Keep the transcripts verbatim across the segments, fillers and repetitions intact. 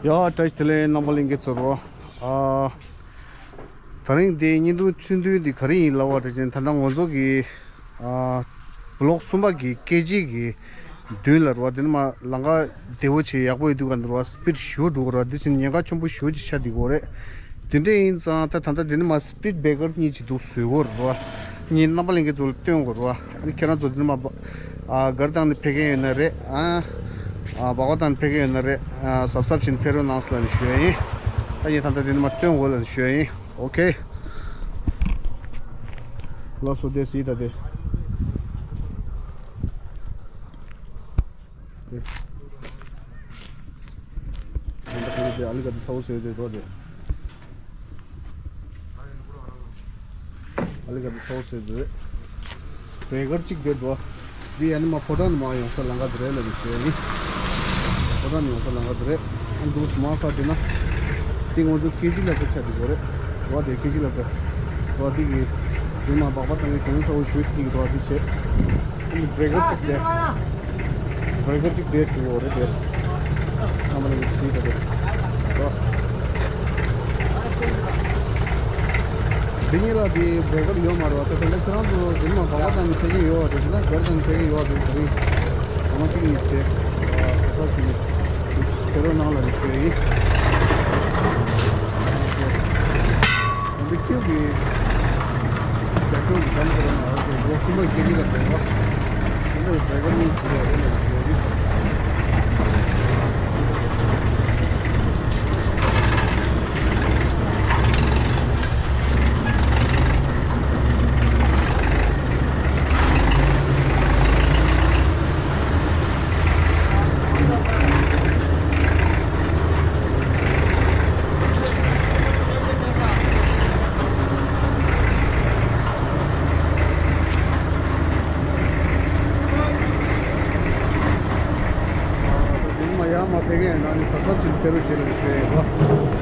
ཡ། བཀྲ་ཤིས་བདེ་ལེགས། རྣམ་པ་ལྷན་རྒྱས་ཚོར་བ། ཨ། ད་རིང་འདི་བརྙན་ཐུང་ཚུན་དུས་འདི་ག་རེ་ཡིན་ལབ་པ་དྲན་ཅན། ད་ལྟ་ང་ཚོ་གི་ཨ་བི་ལོག་གསུམ་པ་གི་སྐད་ཅིག་གི་མདུན་ལ་རེད་བ། འདི་ནི་མ་ལམ་ཁ་བདེ་བོ་བྱས་ཡག་པོ་ཡོད་དུས་ག་འདི་རེད་བ། སི་པིཌ་ཞེ་པོ་འགྲོ་གི་རེད་བ། འདི་ཕྱིན་ཉེན་ཁ་ཆེན་པོ་ཞེ་པོ་ཅིག་ཆགས་བསྡད་ཀྱི་ཡོད་རེད། དེ་འདྲ་ཡིན་ཙང་ད་ད་ལྟ་འདི་ནི་མ་སི་པིཌ་བྷེ་རེ་ཀར་གཉིས་ཅིག་འདུག་བཟོས་ཡོད་རེད་བ། ངས་རྣམ་པ་ལྷན་རྒྱས་ཚོ་ལ་སྟོན་དགོས་རེད་བ། ཨ་ནི་ཁྱེད་རང་ཚོ་འདི་ནི་མ་ཨ་གར་བཏང་ནས་ཕེབས་མཁན་ཡོད་ན་རེད། ཨ་ཨ་སྦག་སྦག་བཏང་ནས་ཕེབས་མཁན་ཡོད་ན་རེད། ཨ་གཟབ་གཟབ་བྱས་ནས་ཕེབས་རོགས་གནང་ཟེར་ལབ་ནས་ཞུ་ཡ་ཡིན། ད་ངས་ད་ལྟ་འདི་ནི་མ་སྟོན་དགོས་ལབ་ནས་ཞུ་ཡ་ཡིན། ཨོ་ཁེ། ལགས་སོ། དེ་སྲིད་ད་དེ། དེ། དེ་འདྲ་ཁོ་རེ་དེ་ཨ་ལི་ག་དེ་ཚ་བོ་བཟོས་དེ་འགྲོ་དེ། ཨ་ལི་ག་དེ་ཚ་བོ་བཟོས་དེ། བྷེ་རེ་ཀར་གཅིག་དེ་འགྲོ། འདི་ཡ་ནི་མ་ཕོ་བྲང་ནས་མར་ཡོང་ས་ལམ་ཁ་དེ་རེད་ལབ་ནས་ཞུ་ཡ་ཡིན། ཕོ་བྲང་ནས་ཡོང་ས་ལམ་ཁ་དེ་རེད། ཨ་འདུག་སེ་མར་ཁ་དེ་ན། དེ་ང་ཚོ་ཀེ་ཇི་ལ་ཁ་ཆ་དེ་གོ་རེད། འགྲོ་དེ་ཀེ་ཇི་ལ་ཁ། འགྲོ་དེ་གི། དེ་མ་སྦག་སྦག་བཏང་གི་གཞུང་ས་འོ་ཞུ་གཅིག་འགྲོ་དེ་བྱེད། ཨ་ནི་བྷེ་རེ་ཀར་གཅིག་དེ། བྷེ་རེ་ཀར་གཅིག་བསྡད་ཟིན་ཡོད་རེད་དེ། ཚང་མ་ལ་ཡོད་སྲིད་ད་དེ། འདི་གཉིས་ལ་དེ་བྷེ་རེ་ཀར་ཡོད་མ་རེད་བ། ད་དེ་ལ་ཁྱེད་རང་ཚོ་འདི་མ་སྦག་སྦག་བཏང་ནས་ཕེབས་ཀྱི་ཡོད་བ། དེ་ན་གར་བཏང་ནས་ཕེབས་ཀྱི་ཡོད་བ། དེ་དེ་རིང་ཚང་མ་གཅིག་ཡིན་ཏེ། ས་ཁ་ཚུན་ནས་ཕེབས་རོགས་གནང་ལབ་ནས་ཞུ་ཡ་ཡིན། འདི་ཁྱེད་ཀྱི་རྒྱ་ཤོག་གི་གང་དུ་རང་ང་རང་ཚོ་ལོ་གསུམ་པའི་སྐད་ཡིག་ལ་འགྲོ་བ། གསུམ་པའི་བོད་པ་གཉིས་སུ་རེད་ལ་ཞུ་ཡ་ཡིན། ཡང་མ་ཕེབས་མཁན་ཡིན་ན་ནི་གཟབ་གཟབ་བྱས་ནས་ཕེབས་རོགས་བྱེད་ལ་ཞུ་ཡ་ཡིན་པ།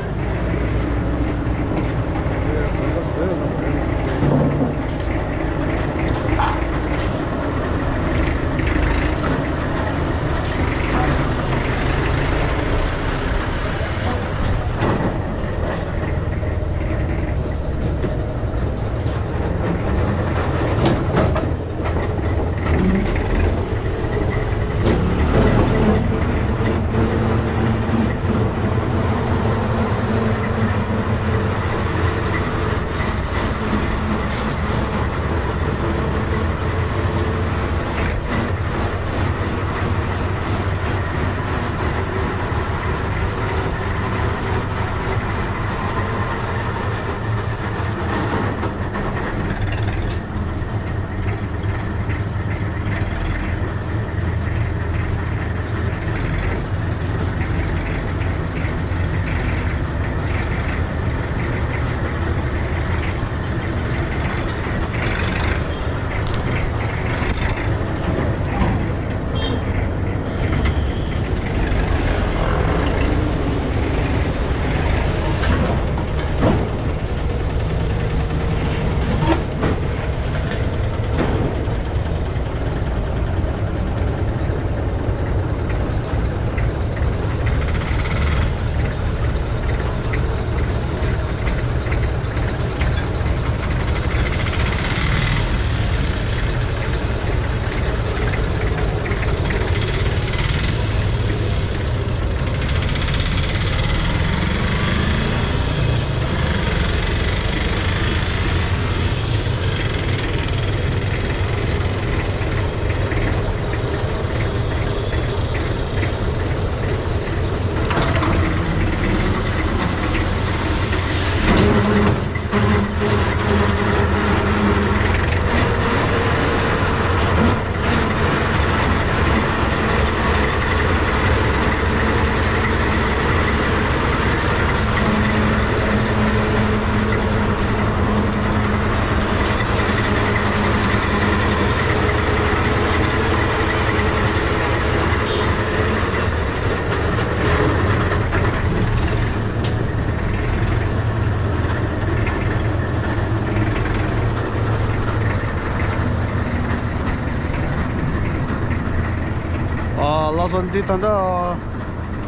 ཨ་ལགས་སོ། འདི་ད་ལྟ་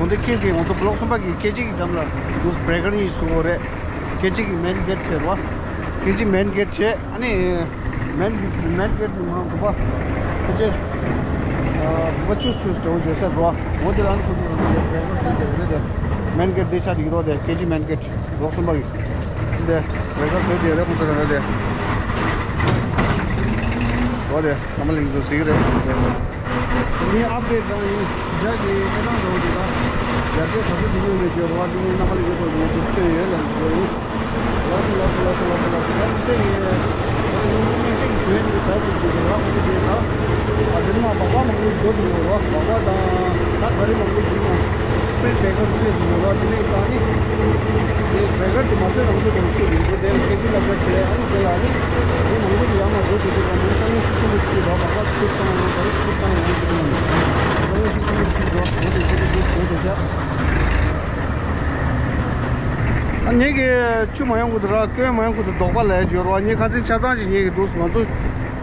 གྲོང་སྡེ་ཁེལ་གི་ང་ཚོ་བྷ་ལོག་གསུམ་པ་གི་ཁེ་ཅི་གི་འགྲམ་ལ་འདུག་བྷེ་རེ་ཀར་གཉིས་བཟོ་དགོས་རེད། ཁེ་ཅི་གི་མེན་གེ་ཊི་བྱས་རོ། ཁེ་ཅི་མེན་གེ་ཊི་བྱས། ཨ་ནི་མེན་མེན་གེ་ཊི་ནི་མ་གོ་པ། ཁེ་ཅི་གོ་པ་ཆུ་ཆུ་ཇོ་ཇོ་ས་རོ། འོ་དེ་རང་ཁོ་ཚོ་རང་ལ་བྷེ་རེ་ཀར་བཟོ་དགོས་རེད་དེ། མེན་གེ་ཊི་དེ་ཆ་དེ་གི་རོ་དེ་ཁེ་ཅི་མེན་གེ་ཊི་བྷ་ལོག་གསུམ་པ་གི། དེ་བྷེ་རེ་ཀར་བཟོ་དེ་རེད། ཁོ་ཚོ་རང་ལ་དེ། འོ་དེ་རྣམ་པ་གླིང་ཚོ་གཟིགས་རེད། ངའི་ཨབ་ཌེ་ཊི་རང་ཡིན། ཞག་གི་ཨེ་ཐང་འགྲོ་འདུག་ད། ཡར་རྒྱས་ག་ཚོད་འགྲོ་གི་ཡོད་མེད་བརྗོད་རོགས། འདི་ངའི་རྣམ་པ་ལ་ཡོད་སོགས་ངས་འདུག་སྟོན་ཡོད་ལ་ཞུ་ཡིན། ལགས་སོ་ལགས་སོ་ལགས་སོ་ལགས་སོ་ལགས་སོ། ཡང་མི་ཚེ་ཡིན། ང་ཡང་མི་ཚེ་གི་བཟོས་འདུག་ད་འདུག་འདུག་རོགས་ཁོ་ཚོ་གིས་ད། ཨ་འདི་ནང་སྦག་སྦག་མང་པོ་འགྲོ་འདུག་རོགས། སྦག་སྦག་དང་ད་ག་རེ་མང་པོ་འདུག་ན། སི་པི་རིཊ་བྷེ་རེ་ཀར་འདི་ལས་འདུག་རོགས། འདི་ལས་ད་ནི། དེ་བྷེ་རེ་ཀར་དེ་མ་བཟོས་རང་བཟོས་དང་སྐྱོ་འདུག་འདུག་དེ་ལ་སྐད་ཆ་ལབ་པ་བྱས། ཨ་ནི་དེ་ལ་ཨ་ནི། དེ་མང་པོ་ཞིག་ཡར་མར་འགྲོ་འདུག་འདུག་རོགས། མི་ནི་དཀའ་ངལ་ཤུགས་ཆེན་པོ་ཅིག་རོགས། སྦག་སྦག་སི་པི་རིཊ་བཏང་ཡོང་། ག་རེ་སི་པི་རིཊ་བཏང་ཡོང་འདུག་ན། དཀའ་ངལ་ཤུགས་ཆེན་པོ་ཅིག་རོགས། འོ་དེ་དེ་དེ་དེ་བཟོས་དེ་བྱས། ཨ་ངེད་ཀྱི་ཆུ་མ་ཡོང་གི་འདུག་ར། སྐྱོན་མ་ཡོང་གི་འདུག་དོགས་པ་ལས་བརྗོད་རོགས། ངས་ཁ་སང་ཆ་ཚང་ཅིག་ཉན་གི་འདུག་ང་ཚོ་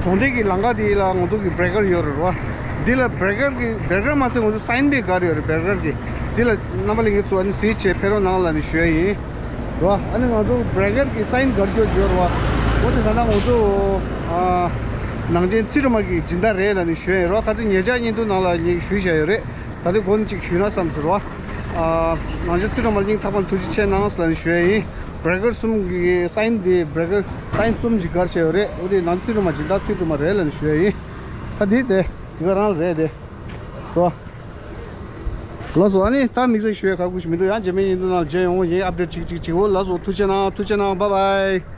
གྲོང་སྡེ་གི་ལམ་ཁ་དེ་ལ་ང་ཚོ་གི་བྷེ་རེ་ཀར་ཡོད་རེད་རོ། འདི་ལ་བྷེ་རེ་ཀར་གི་བྷེ་རེ་ཀར་མ་ཟད་ང་ཚོ་སའིན་པའི་སྒར་ཡོད་རེད། བྷེ་རེ་ཀར་གི་འདི་ལ་རྣམ་པ་ལྷན་རྒྱས་ཚོ་ཨ་ནི་གཟིགས་བྱས་ཕེབས་རོགས་གནང་ལབ་ནས་ཞུ་ཡ་ཡིན་རོ། ཨ་ནི་ང་ཚོ་བྷེ་རེ་ཀར་གི་སའིན་སྒར་སྐྱོར་བརྗོད་རོ། འོ་དེ་ད་ལྟ་ང་ཚོ་ཨ་ནང་ཆེན་ཚེ་རིང་མ་གི་སྦྱིན་བདག་རེད་ལབ་ནས་ཞུ་ཡ་ཡིན་རོ། ཁ་སང་ཉེ་ཆར་བརྙན་ཐུང་ནང་ལ་ངས་ཞུས་བཞག་ཡོད་རེད། ད་དེ་མགོ་ནས་ཅིག་ཞུས་ན་བསམ་ཟེར་བ། ཨ་ནང་ཆེན་ཚེ་རིང་མ་སྙིང་ཐག་པ་ནས་ཐུགས་རྗེ་ཆེ་གནང་ལབ་ནས་ཞུ་ཡ་ཡིན། བྷེ་རེ་ཀར་གསུམ་གི་སའིན་དེ་བྷེ་རེ་ཀར་སའིན་གསུམ་ཅིག་སྒར་བྱས་ཡོད་རེད། འོ་དེ་ནང་ཚེ་རིང་མ་སྦྱིན་བདག་ཚེ་རིང་མ་རེད་ལབ་ནས་ཞུ་ཡ་ཡིན། ད་དེ་དེ་དེ་ག་རང་རེད་དེ། ལགས་སོ། ཨ་ནི་ད་དམིགས་བསལ་ཞུ་ཡ་ཁག་པོ་ཞིག་མི་འདུག་ཡང་རྗེས་མའི་བརྙན་ཐུང་ནང་མཇལ་ཡོང་། ངས་ཨབ་ཌེཊ་ཅིག་ཅིག་ཅིག་འོ་ལགས་སོ། ཐུགས་རྗེ་གནང་། ཐུགས་རྗེ་གནང་། བཱའི་བཱའི།